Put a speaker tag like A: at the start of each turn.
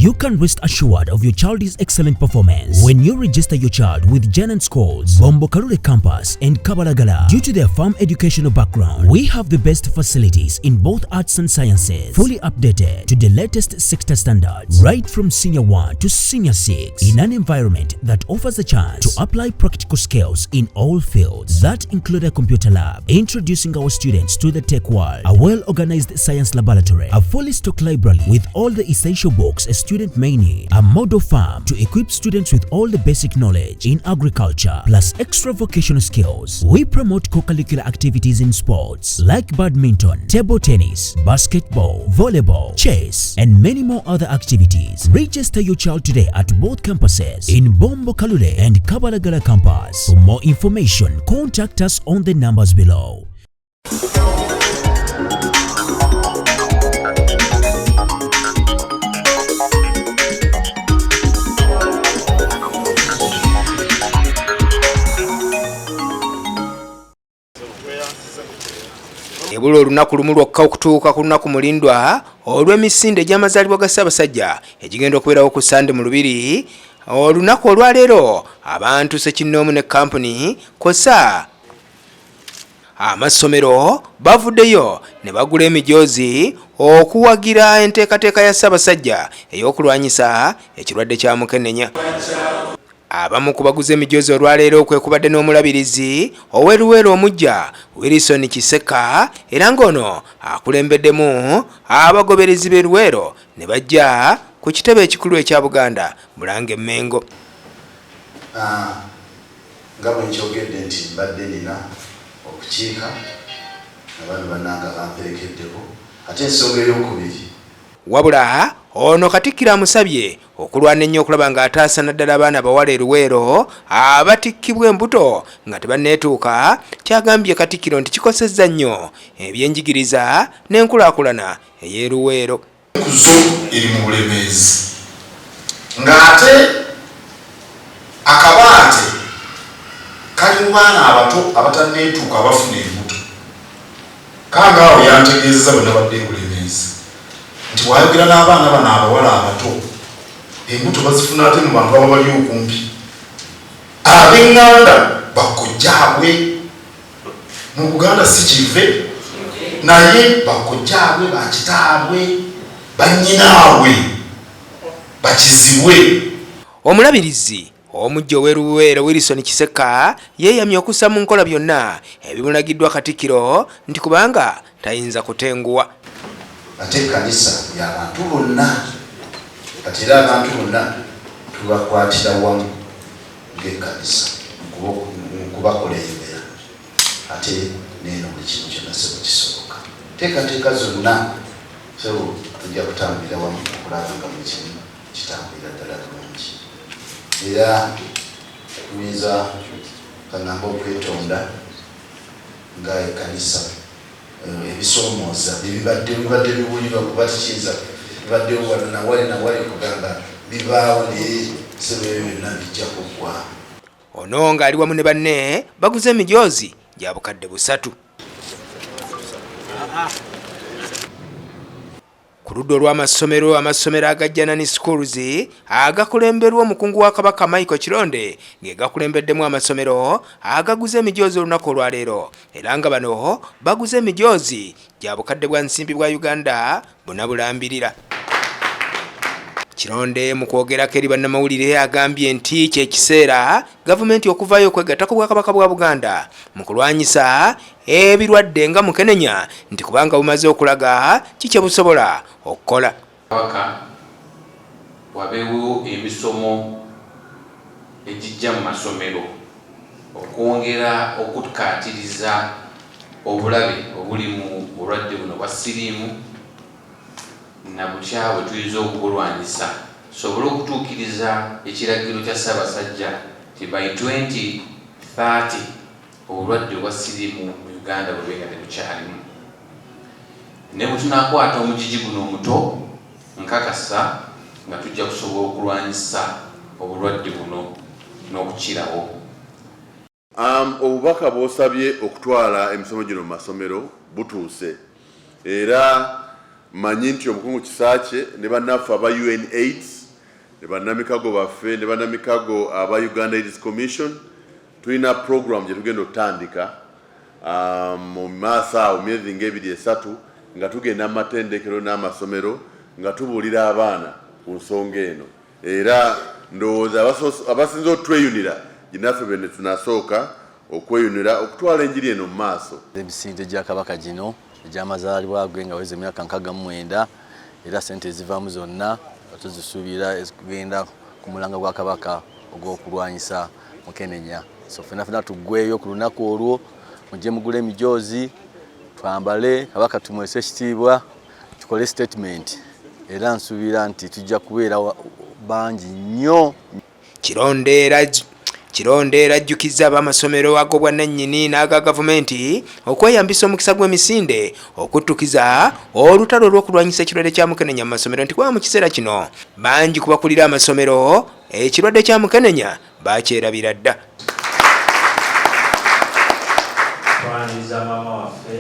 A: You can rest assured of your child's excellent performance when you register your child with Janan Schools, Bombo Kalule Campus, and Kabalagala. Due to their farm educational background, we have the best facilities in both arts and sciences, fully updated to the latest sector standards, right from Senior 1 to Senior 6, in an environment that offers a chance to apply practical skills in all fields that include a computer lab, introducing our students to the tech world, a well-organized science laboratory, a fully stocked library with all the essential books a student may need, a model farm to equip students with all the basic knowledge in agriculture, plus extra vocational skills. We promote co-curricular activities in sports like badminton, table tennis, basketball, volleyball, chess, and many more other activities. Register your child today at both campuses in Bombo Kalule and Kabalagala campus. For more information, contact us on the numbers below.
B: Ebula olunaku lumu lwokka okutuuka ku lunaku mulindwa olw'emisinde egy'amazaalibwa ga Ssaabasajja egigenda okubeerawo ku Ssande mu Lubiri. Olunaku olwaleero abantu ssekinnoomu ne kkampuni kw'ossa amasomero bavuddeyo ne bagula emijoozi okuwagira enteekateeka ya Ssaabasajja ey'okulwanyisa ekirwadde kya mukenenya. Abamu ku baguze emijoozi olwaleero kwe kubadde n'omulabirizi ow'e Luweero omuggya Wilson Kiseka era ng'ono akulembeddemu abagoberezi b'e Luweero ne bajja ku kitebe ekikulu ekya Buganda Bulange Mmengo.
C: Nga bwe nkyogedde nti mbadde nina okukiika abaami bannange abamperekeddeko ate ensonga ey'okubiri.
B: Wabula ono Katikkiro amusabye okulwana ennyo okulaba ng'ataasa naddala abaana abawala e Luweero abatikkibwa embuto nga tebanneetuuka, ky'agambye Katikkiro nti kikosezza nnyo ebyenjigiriza n'enkulaakulana ey'e Luweero.
D: Kuzo eri mu Bulemeezi ng'ate akabaate kali mu baana abato abatanneetuuka abafuna embuto. Kangaawo yantegeezezza bwe nabadde e Bulemeezi nti bw'ayogera n'abaana bano abawala abato embuto bazifuna ate mu bantu ababali okumpi, ab'eŋŋanda, bakojjaabwe. Mu Buganda si kive naye bakojjaabwe, bakitaabwe, bannyinaabwe, bakizibwe.
B: Omulabirizi omuggya ow'e Luweero Wilson Kisekka yeeyamye okussa mu nkola byonna ebimulagiddwa Katikkiro nti kubanga tayinza kutenguwa.
C: Ate ekkanisa ya bantu bonna, kati era abantu bonna tubakwatira wamu ng'ekkanisa mu kubakulembera ate n'eno buli kimu kyonna ssebo kisoboka. Nteekateeka zonna ssebo tujja kutambulira wamu okulaba nga buli kimu kitambulira ddala bulungi era tuyinza kaŋŋambe okwetonda nga ekkanisa ebisoomooza ebibadde bibadde biwulirwa kuba tekiyinza bibaddewo wano nawali nawali kugamba bibaawo naye ssebo ebyo byonna bijja kuggwa.
B: Ono ng'ali wamu ne banne baguze emijoozi gya 3000. Ku ludda olw'amasomero, amasomero aga Janani Schools agakulemberwa omukungu wa Kabaka Michael Kironde ge gakulembeddemu amasomero agaguze emijoozi olunaku olwaleero era nga bano baguze emijoozi gya bukadde bwa nsimbi bwa Uganda buna bulambirira. Kironde mu kwogerako eri bannamawulire agambye nti kye kiseera gavumenti okuvaayo okwegatta ku Bwakabaka bwa Buganda mu kulwanyisa ebirwadde nga mukenenya nti kubanga bumaze okulaga ki kye busobola okukola.
E: Kabaka wabeewo emisomo egijja mu masomero okwongera okukkaatiriza obulabe obuli mu bulwadde buno bwa siriimu na butya bwe tuyinza okubulwanyisa tusobole okutuukiriza ekiragiro kya Ssaabasajja nti by 2030 obulwadde obwa siriimu mu Uganda bube nga tebukyalimu. Ne bwe tunaakwata omugigi guno omuto, nkakasa nga tujja kusobola okulwanyisa obulwadde buno n'okukirawo.
F: Obubaka bw'osabye okutwala emisomo gino mu masomero butuuse era Mmanyi nti Omukungu Kisaakye ne bannaffe aba UNAIDS ne bannamikago baffe ne bannamikago aba Uganda AIDS Commission, tulina program gye tugenda okutandika mu maaso awo, myezi ng'ebiri esatu, nga tugenda mu matendekero n'amasomero nga tubuulira abaana ku nsonga eno. Era ndowooza abasinze otweyunira ginaffe bene tunasooka okweyunira okutwala enjiri eno mu maaso.
G: Emisinde gya Kabaka gino egy'amazaalibwa ge nga weza emyaka 69, era sente ezivaamu zonna tuzisuubira kugenda ku mulanga gwa Kabaka ogw'okulwanyisa mukenenya. So fena fena tuggweyo ku lunaku olwo, mujje mugule emijoozi, twambale, Kabaka tumwese ekitiibwa, tukole statement, era nsuubira nti tujja kubeera bangi nnyo.
B: Kironde era ajjukizza ab'amasomero ag'obwannannyini n'aga gavumenti okweyambisa omukisa gw'emisinde okuttukiza olutalo olw'okulwanyisa ekirwadde kya mukenenya mu masomero, nti kuba mu kiseera kino bangi ku bakulira amasomero ekirwadde kya mukenenya bakyerabira dda.
H: Twaniriza maama waffe.